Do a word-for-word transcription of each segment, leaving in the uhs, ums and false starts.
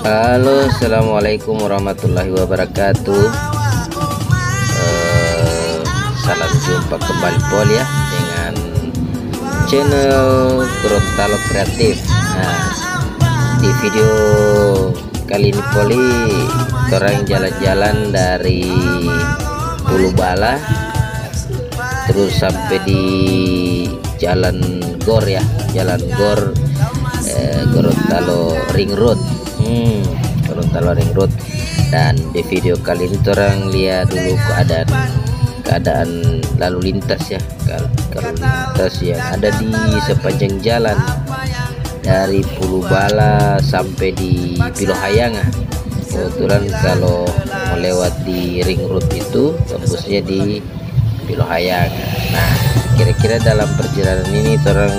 Halo, assalamualaikum warahmatullahi wabarakatuh. Eh, salam jumpa kembali poli ya dengan channel Gorontalo Kreatif. Nah, di video kali ini poli torang jalan-jalan dari Pulubala terus sampai di Jalan Gor ya, Jalan Gor, eh, Gorontalo Ring Road. Hmm, Gorontalo Ring Road. Dan di video kali ini torang lihat dulu keadaan, keadaan lalu lintas ya, kal-, lalu lintas yang ada di sepanjang jalan dari Pulubala sampai di Pilohayanga. Kebetulan kalau melewat di Ring Road itu tembusnya di Pilohayanga. Nah, kira-kira dalam perjalanan ini torang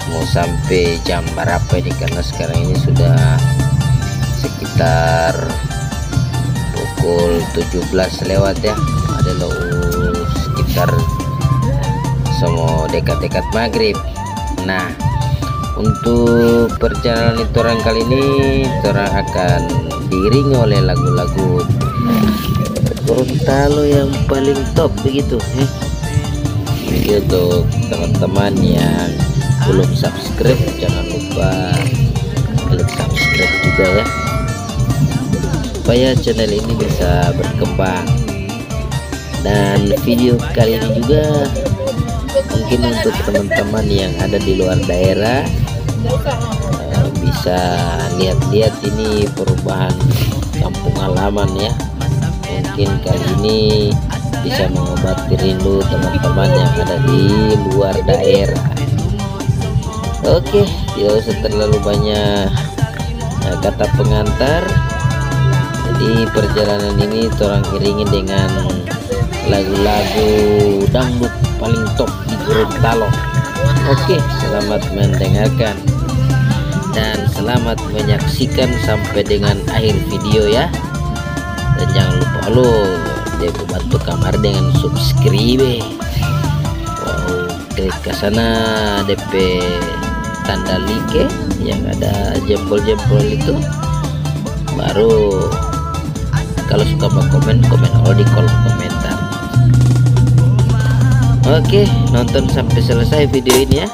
mau sampai jam berapa ini? Karena sekarang ini sudah sekitar pukul tujuh belas lewat ya. Ada lo sekitar samo dekat-dekat maghrib. Nah, untuk perjalanan torang kali ini, torang akan diiringi oleh lagu-lagu Gorontalo yang paling top begitu, eh. Jadi untuk teman-teman yang belum subscribe, jangan lupa klik subscribe juga ya, supaya channel ini bisa berkembang. Dan video kali ini juga mungkin untuk teman-teman yang ada di luar daerah, eh, bisa lihat-lihat ini perubahan kampung halaman ya. Mungkin kali ini bisa mengobati rindu teman-teman yang ada di luar daerah. Oke, tidak usah terlalu banyak, eh, kata pengantar. Jadi perjalanan ini torang iringi dengan lagu-lagu dangdut paling top di Gorontalo. Oke, selamat mendengarkan dan selamat menyaksikan sampai dengan akhir video ya. Dan jangan lupa lo, dek bantu kamar dengan subscribe. Wow, klik ke sana depe tanda like yang ada jempol-jempol itu. Baru kalau suka berkomen, komen all di kolom komentar. Oke, nonton sampai selesai video ini ya.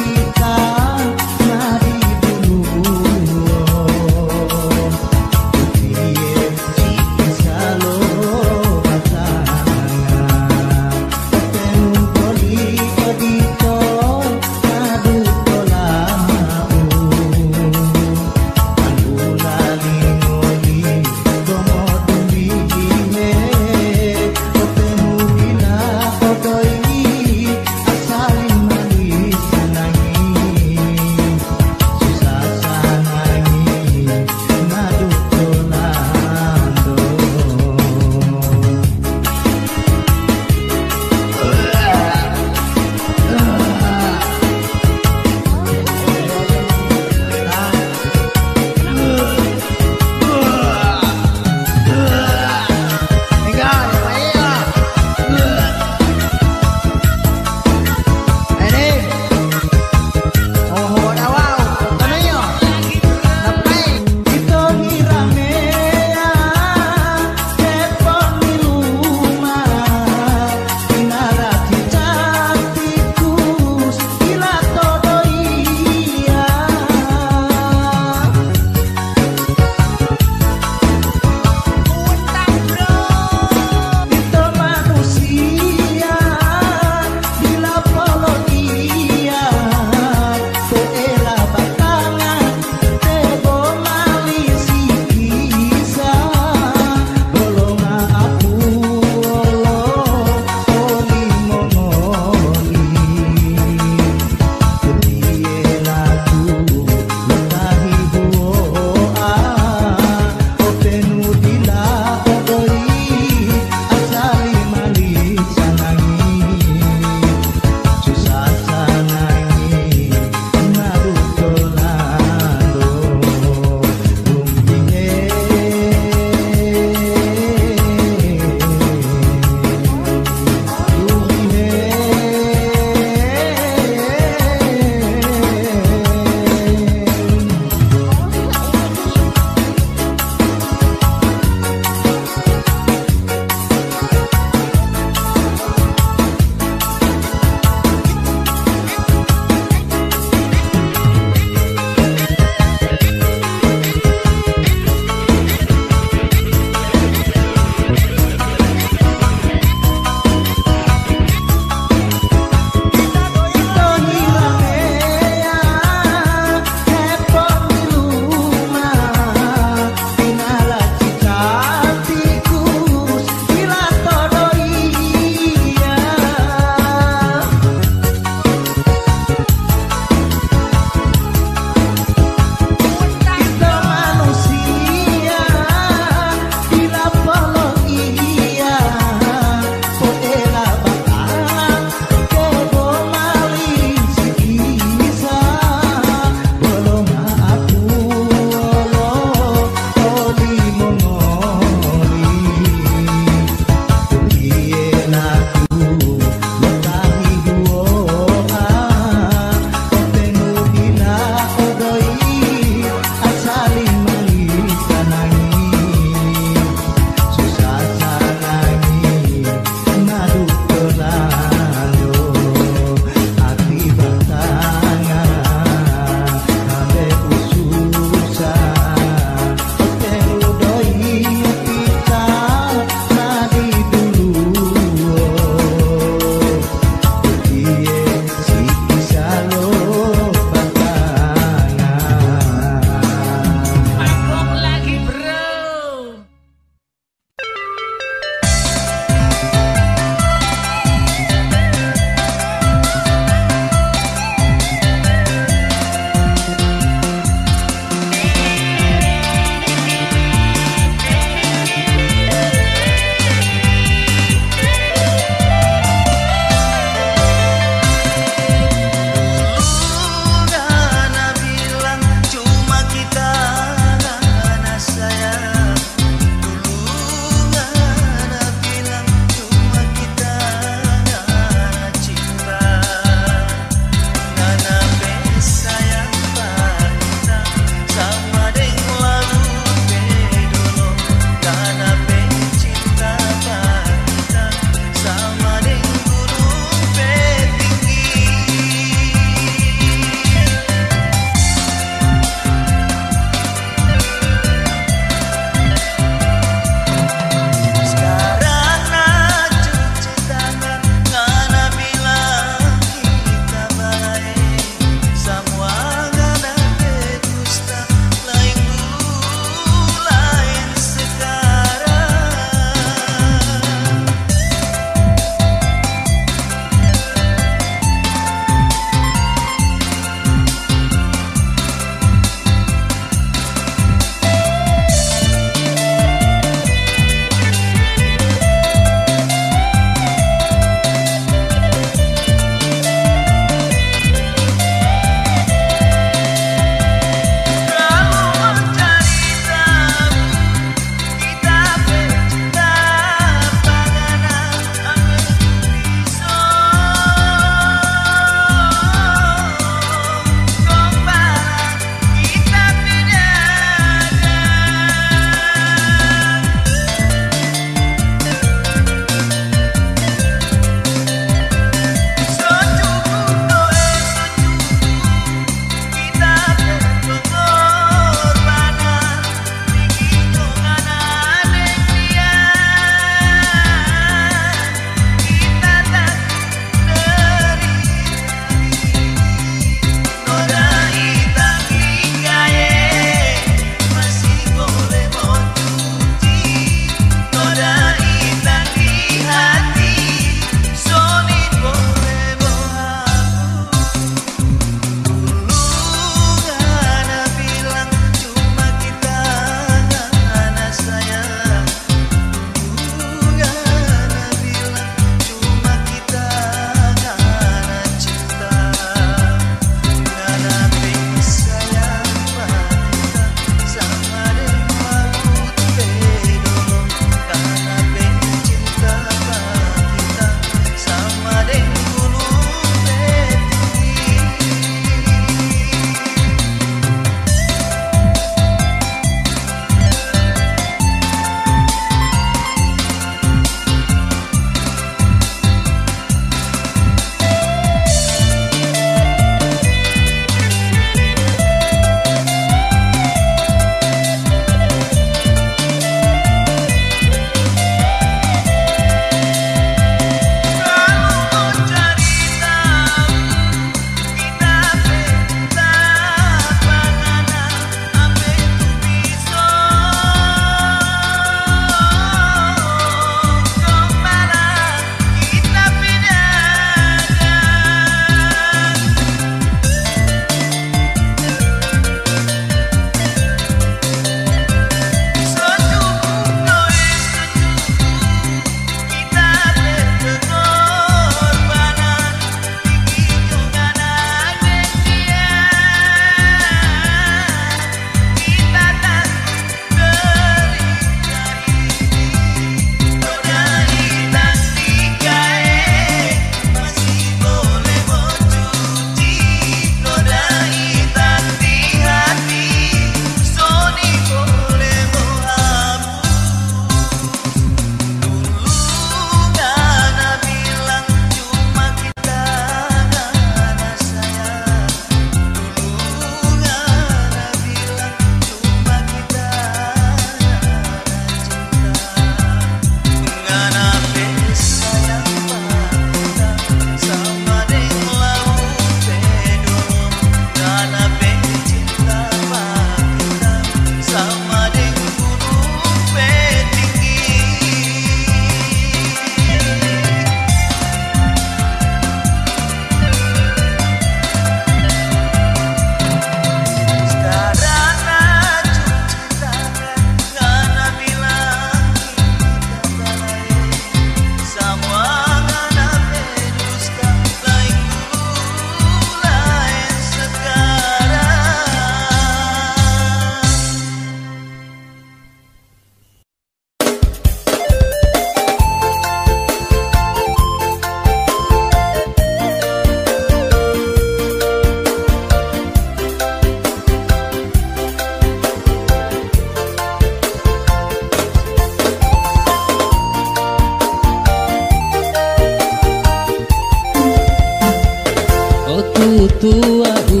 Tutuwa'u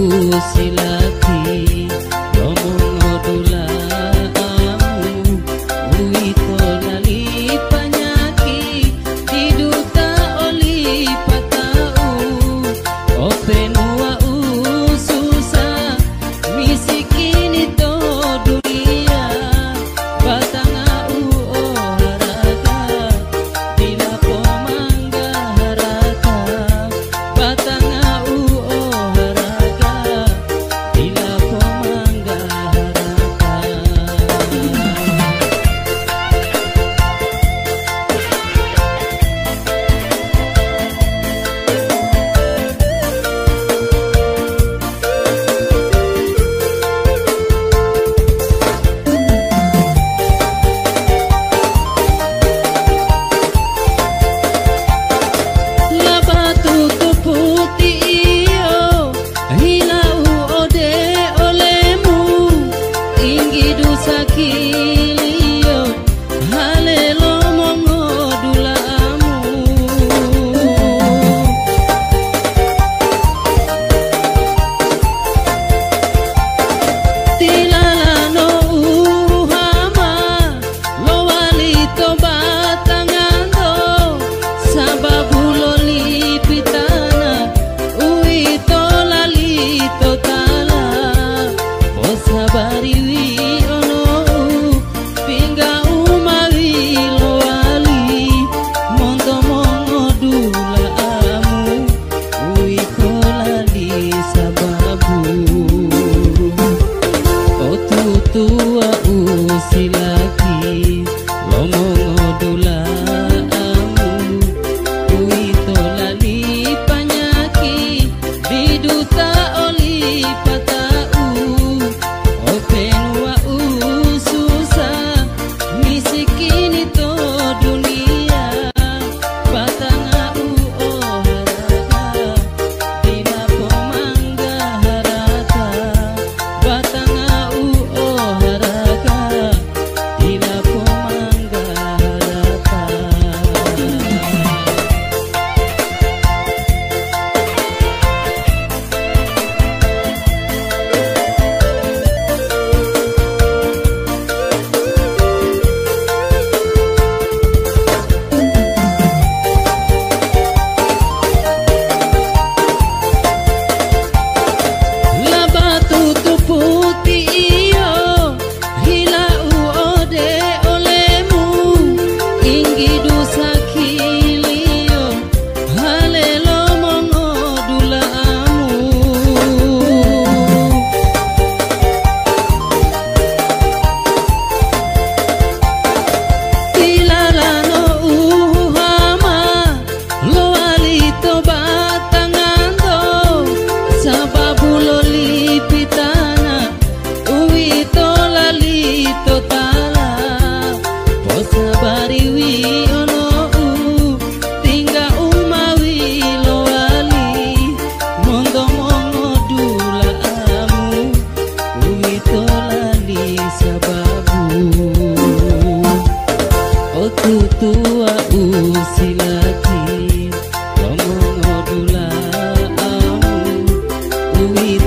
silati lo mongodula'amu, uwito lali panyaki diduta oli pata'u, openu wa'u susa misikini to duniya, batanga'u o haraga, dila pomangga harata, batanga'u o haraga, dila pomangga harata. Labatu tuputi iyo, hilau ode olemu, inggi dusa kiliyo, hale lo mongodula'amu. Tilalano uhama lowali to batanganto, sababu lo lipitana, uwito lali totala. Posabari wionou, pinggau ma wilowali, monto mongodula'amu, uwito lali sababu. Otutuwa'u silaki lo mongodula'amu, uwito lali panyaki diduta oli pata'u, openu wa'u susa misikini to duniya, batanga'u o haraga, dila pomangga harata, batanga'u o haraga, dila pomangga harata. Labatu tuputi iyo, hilau ode olemu, inggi dusa kiliyo, hale lo mongodula'amu. Tilalano uhama lowali to batanganto, sababu lo lipitana, uwito lali totala. Posabari wionou, tinggau ma wilowali, monto mongodula'amu, uwito lali sababu. Otutuwa'u silati lo mongodula'amu, uwito